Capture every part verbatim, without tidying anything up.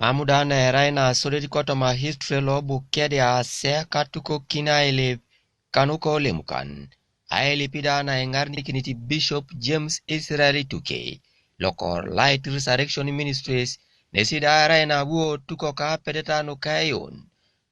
Amuda na erai na sodit kotoma history lo Bukedea se katukokin ailip kanuko Lemukan. Ailip da na eŋarnikinit Bishop James Israel Ituke, lokor Light Resurrection Ministries, nesi da erai na buo tukok apedeta nuka eyon.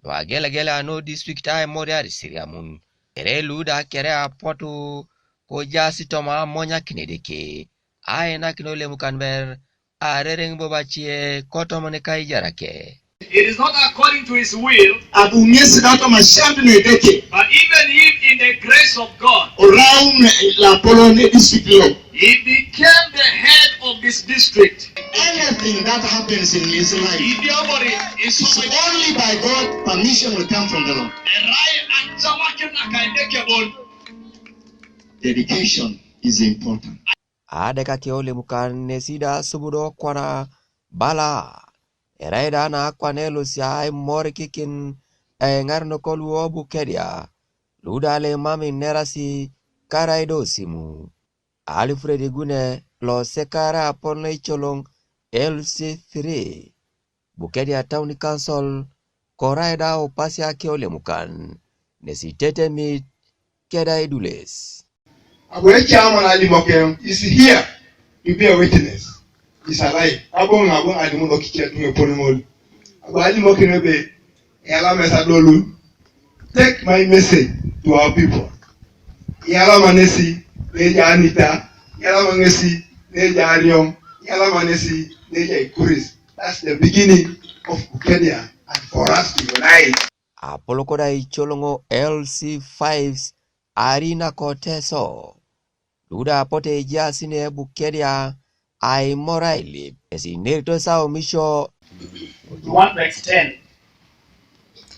Nuagelegele ano district aimoriar isiriamun. Kere lu da kere apotu kojasi toma amonyakin Edeke. Ainakin Olemukan ber arereŋ bobo acie kotoma neka ijarake. It is not according to his will. Abu ŋes da toma shadu ne Edeke. But even him in the grace of God. Oraun lapolon ne district lo. He became the head of this district. Anything that happens in his life, idiobori is only by God, permission will come from the Lord. Erai ajawakin naka Edeke bon. Dedication is important. Adekake Olemukan nesi da subudo kwana bala. Erai da na akwana elosia aimorikikin eŋar nokoluo Bukedea. Lu da lemam inerasi karai do simu. Alfred Igune lo sekara apol neicoloŋ L C three, Bukedea Town Council, korai da upasia ke Olemukan, nesi tetemit keda idules. Abu ecaman alimokeŋ is here to be a witness. Is alive. Abu ŋabu alimu do kikia tuŋ epone ŋol. Abu alimokeŋ ebe, eyalama esa dolun. Take my message to our people. Iyalama nesi neja Anita, iyalama nesi neja Ariom, iyalama nesi neja Ikuris. That's the beginning of Bukedea and for us to unite. Apoloko da icoloŋo L C fives ari nako Teso. Lu da apote ejaas ne Bukedea aimor ailip, esi nerito saumisho. We want to extend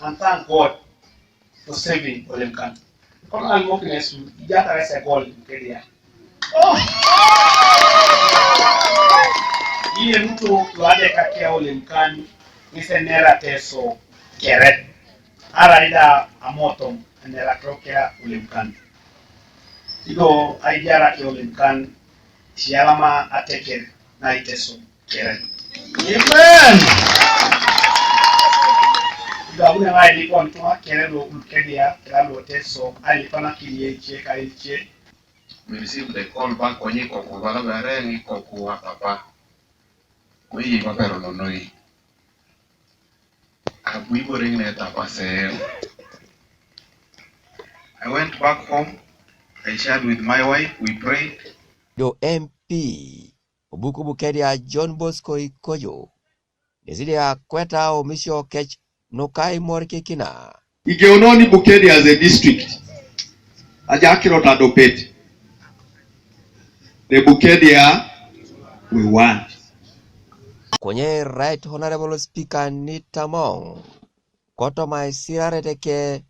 and thank God for saving Olemukan. Koloŋ alimokin Yesu, ijatara ese gol Bukedea. Oh! Iye nuto luadekakia Olemukan ŋes enera Teso kere. Arai da amotom enera tokea Olemukan. Ido aijaraki Olemukan siyalama ateker na Iteso kere. Amen. Ido abune ŋai likon tuŋa kere lo Bukedea kere lo Teso ailipanakin ye ice ka ice. We received the call back konye koku bala bere ŋi koku atapa. Kwe yi papero nonoi. Abu ibore ŋine tapasem. I went back home. I shared with my wife. We prayed. Do M P obuku Bukedea John Bosco Ikojo. Nesi de akweta omisio kec nuka imorikikina. Igeunoni Bukedea as a district. Aja kirot adopet. The Bukedea we want. Konye Right Honorable Speaker Nita Mong, kotoma isirarete ke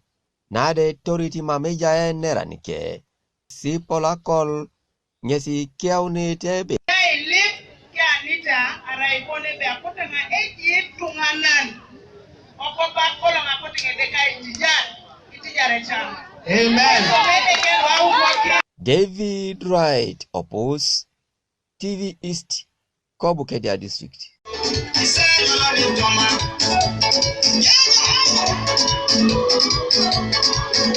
nade toriti mamija eneranike. Sipol Akol ŋesi kiaunit ebe. Ailip ke Anita arai bon ebe apotu eŋa eji tuŋanan. Okobak koloŋ apotu eŋa Edeke aitijar, itijar ecam. Amen. Edeke luaumoki. David Wright Opus, T V East, ko Bukedea District.